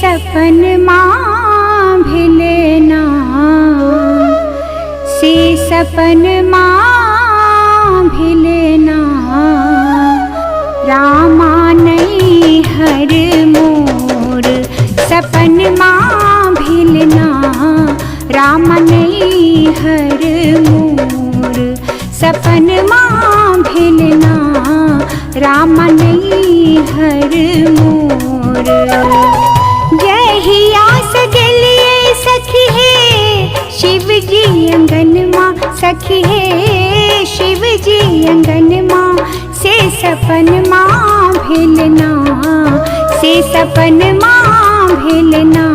सपन माँ भेलना, से सपन माँ भेलना। रामा नहीं हर मोर सपन माँ भेलना, रामा नहीं हर मोर सपन माँ भेलना, रामा नहीं हर मोर। जहिया से गेलिए सखी हे शिव जी अंगन माँ, सखी हे शिव जी अंगन माँ, से सपन माँ भेलना, से सपन माँ भेलना।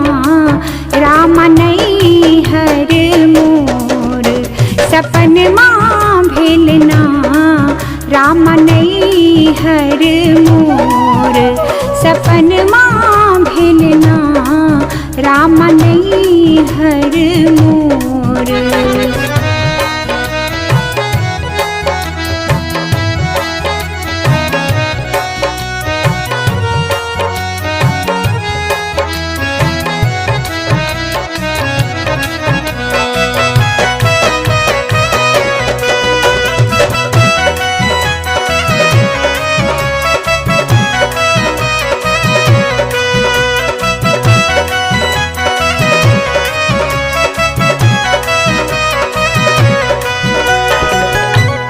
रामा नहीं हर मोर सपन माँ भेलना, रामा नहीं हर मोर सपन माँ भेलना, रामा नहीं हर मोर।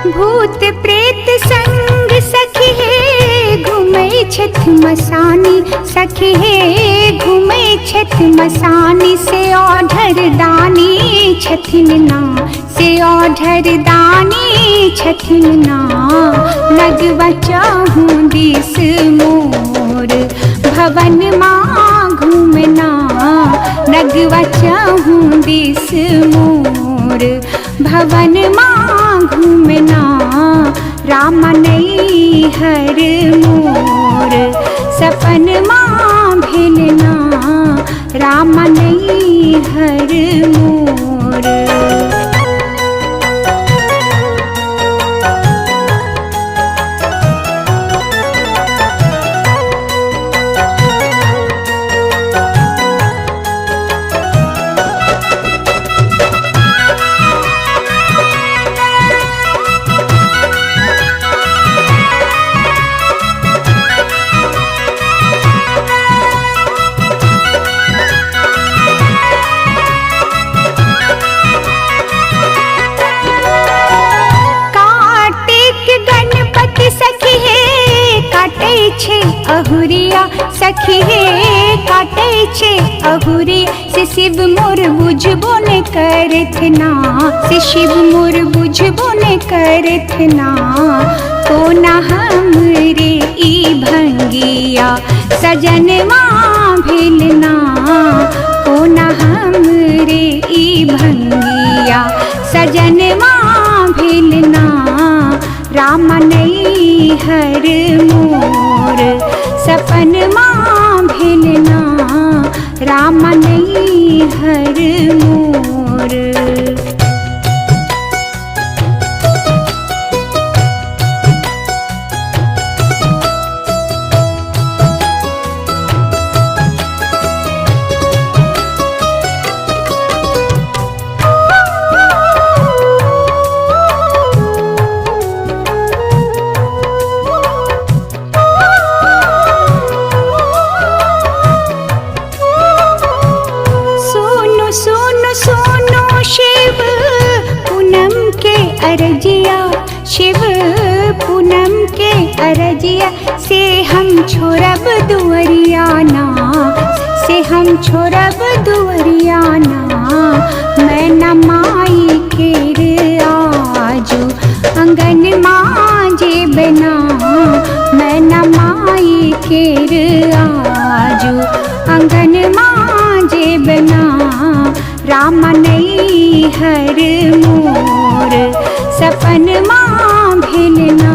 भूत प्रेत संग सखी हे घूमै छथि मसानी, सखी हे घूमै छथि मसानी, से औढर दानी छथिन ना, से औढर दानी छथिन ना। नगवा चाहूँ दिस मोर भवन माँ घूमना, नगवा चाहूँ दिस मोर भवन माँ घूमना। रामा नहीं हर मोर सपन माँ भेलना, रामा नहीं हर मोर। अहुरिया सखी हे काटे छे अहुरी, से शिव मोर बुझबो ने करथ ना, से शिव मोर बुझबो ने करथ ना। कोना हमरे ई भंगिया सजन माँ भेलना, कोना हमरे ई भंगिया सजन माँ भेलना। रामा नहीं हर मोर सपन माँ भेलना, रामा नहीं हर मोर। सुनो शिव पूनम के अरजिया, शिव पूनम के अरजिया, से हम छोड़ब दुअरिया ना, से हम छोड़ब दुअरिया ना। मैं न माई केर आजू अंगन माँ जेबना, मैं न माई केर आजू अंगन माँ जेबना। रामा नहीं हर मोर सपन माँ भेलना,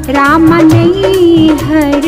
रामा नहीं हर